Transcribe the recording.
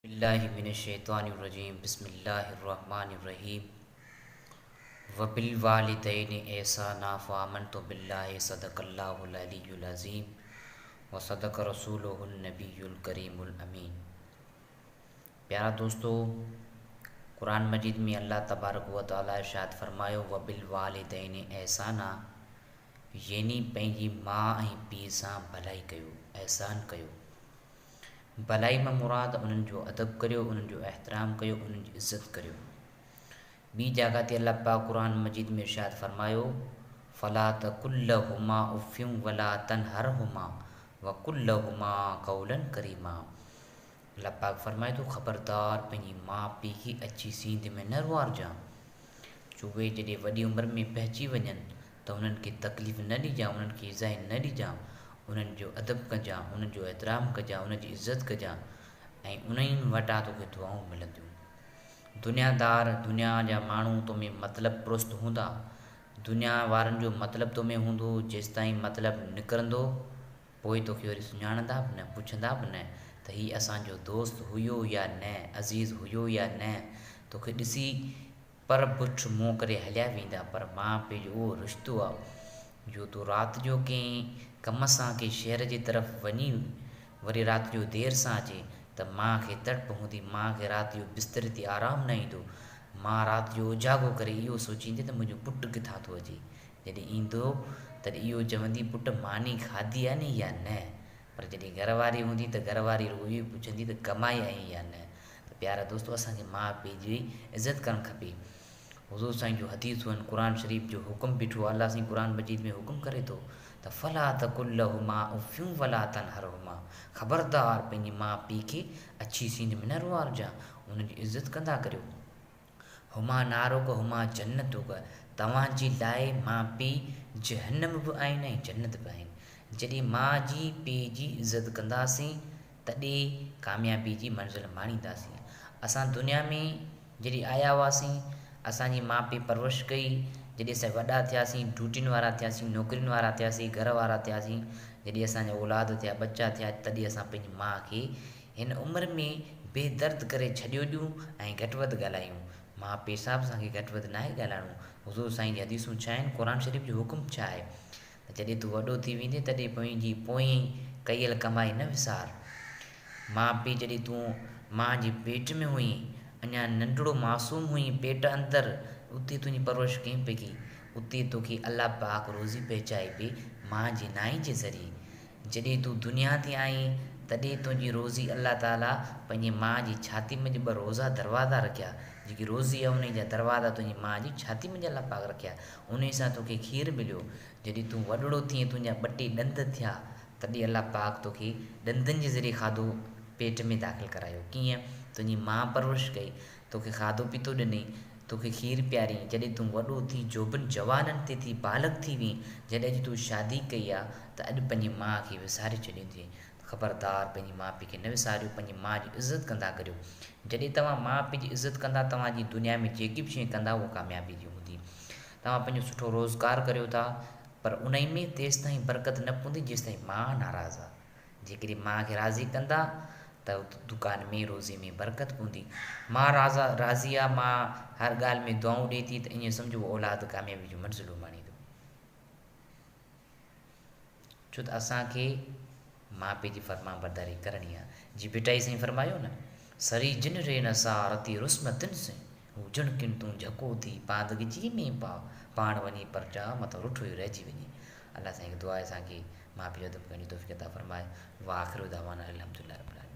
بالله من الشيطان الرجيم بسم الله الرحمن الرحيم وبالوالدين احسانا فآمنت بالله صدق الله العلي العظيم وصدق رسوله النبي الڪريم الامين پيارا دوستو قرآن مجيد ۾ الله تبارڪ و تعالي ارشاد فرمايو وبالوالدين احسانا يعني پنهنجي ماء ۽ پيء سان ڀلائي ڪيو احسان ڪيو ڀلائي مان مراد انهن جو ادب ڪريو، انهن جو احترام ڪيو، انهن جي عزت ڪريو. ٻي جاگهه تي الله پاڪ قرآن مجيد ۾ ارشاد فرمايو، فلا تقل لهما اف ولا تنهرهما وقل لهما قولا ڪريما الله پاڪ فرمائي ٿو خبردار پنهنجي ماء پيء کي اڇي سينڌ ۾ نه روئارجان جو اهي جڏهن وڏي عمر ۾ پهچي وڃن ته انهن کي تڪليف نه ڏجان، انهن کي ايذائي نه ڏجان، انهن جو ادب ڪجان، انهن جو احترام ڪجان، انهن جي عزت ڪجان ۽ انهن وٽان توکي دعائون ملنديون. دنيا دار، دنيا جا ماڻهو تو ۾ مطلب پرست هوندا. دنيا وارن جو مطلب تو ۾ هوندو، جيستائين مطلب نڪرندو، پوء توکي وري سڃاڻندا به نه، پڇندا به نه ته هي اسان جو دوست هيو يا نه، عزيز هيو يا نه، توکي ڏسي پر پٺ منهن ڪري هليا ويندا پر ماء پيء جو اهو رشتو آ جو تون رات جو ڪنهن ڪم سان ڪنهن شهر جي طرف وڃي وري رات جو دير سان اچين ته ماء کي تڙپ هوندي ماء کي رات جو بستري تي آرام نه ايندو ماء رات جو اوجاڳو ڪري اهو سوچيندي ته منهنجو پٽ ڪٿان ٿو اچي جڏهن ايندو تڏهن اهو چوندي پٽ ماني کاڌي آ ني يا نه پر جڏهن گهر واري هوندي ته گهر واري رڳو اهو ئي پڇندي ته ڪمائي آئين يا نه ته پيارا دوستو اسان کي ماء پيء جي عزت ڪرڻ کپي. حضور سائين جون حديثون آهن قرآن شريف جو حڪم بيٺو آهي الله سائين قرآن مجيد ۾ حڪم ڪري ٿو ته فلا تقل لهما اف ولا تنهرهما خبردار پنهنجي ماء پيء کي اڇي سينڌ ۾ نه روئارجان انهن جي عزت ڪندا ڪريو. هما نارڪ هما جنتڪ توهان جي لاء ماء پيء جهنم به آهن ۽ جنت به آهن. جڏهن ماء جي پيء جي عزت ڪنداسين تڏهن ڪاميابي جي منزل ماڻينداسين. اسان دنيا ۾ جڏهن آيا هئاسين، اسان جي ماء پيء پرورش ڪئي، جڏهن اسين وڏا ٿياسين، ڊيوٽين وارا ٿياسين، نوڪرين وارا ٿياسين، گهر وارا ٿياسين، جڏهن اسان جا اولاد ٿيا، ٻچا ٿيا، تڏهن اسان پنهنجي ماء کي هن عمر ۾ بي درد ڪري ڇڏيو ڏيون ۽ گهٽ وڌ ڳالهايون. ماء پيء صاحب اسان کي گهٽ وڌ ناهي ڳالهائڻو. حضور سائين جي حديثون ڇا آهن، قرآن شريف جو حڪم ڇا آهي؟ ته جڏهن تون وڏو ٿي ويندين تڏهن پنهنجي پوئين ڪيل ڪمائي نه وسار. ماء پيء جڏهن تون ماء جي پيٽ ۾ هئين، اڃا ننڍڙو معصوم هئين پيٽ اندر، اتي تنهنجي پرورش ڪنهن پئي ڪئي؟ اتي توکي الله پاڪ روزي پهچائي پئي ماء جي نانء جي ذريعي. جڏهن تون دنيا تي آئين، تڏهن تنهنجي روزي الله تعاليٰ پنهنجي ماء جي ڇاتي منجهه ٻه روزا دروازا رکيا، جيڪي روزي آهي انهي جا دروازا تنهنجي ماء جي ڇاتي منجهه الله پاڪ رکيا، انهي سان توکي کير مليو، جڏهن تون وڏڙو ٿئين تنهنجا ٻه ٽي ڏند ٿيا، تڏهن الله پاڪ توکي ڏندن جي ذريعي کاڌو پيٽ ۾ داخل ڪرايو، ڪيئن؟ تنهنجي ماء پرورش ڪئي، توکي کاڌو پيتو ڏنئي، توکي کير پياريائين، جڏهن تون وڏو ٿي جوڀن جوانن تي ٿي بالغ ٿي وئين، جڏهن اڄ تون شادي ڪئي آ ته اڄ پنهنجي ماء کي وساري ڇڏيندين. خبردار پنهنجي ماء پيء کي نه وساريو، پنهنجي ماء جي عزت ڪندا ڪريو. جڏهن توهان ماء پيء جي عزت ڪندا توهان جي دنيا ۾ جيڪي به شيء ڪندا اها ڪاميابي جي هوندي. توهان پنهنجو سٺو روزگار ڪريو ٿا پر انهي ۾ تيستائين برڪت نه پوندي جيستائين ماء ناراض آ. جيڪڏهن ماء کي راضي ڪندا ته دڪان ۾ روزي ۾ برڪت پوندي. ماء راضي آ، ماء هر ڳالهه ۾ دعائون ڏئي ٿي ته ائين سمجهو اولاد ڪاميابي جون منزلون ماڻيندو. ڇو ته اسان کي ماء پيء جي فرمانبرداري ڪرڻي آ. جي ڀٽائي سائين فرمايو نه، سري جن ري نه سا رتي رسم تن سين، هو جڻ ڪن تون جهڪو ٿي پاند ڳچيء ۾ پاء، پاڻ وڃي پرچاء متان رٺو ئي رهجي وڃي. الله سائين کي دعا آهي اسان کي ماء پيء جو ادب ڪرڻ جي توفيق عطا فرمائي. واخر دعوانا الحمدلله رب العالمين.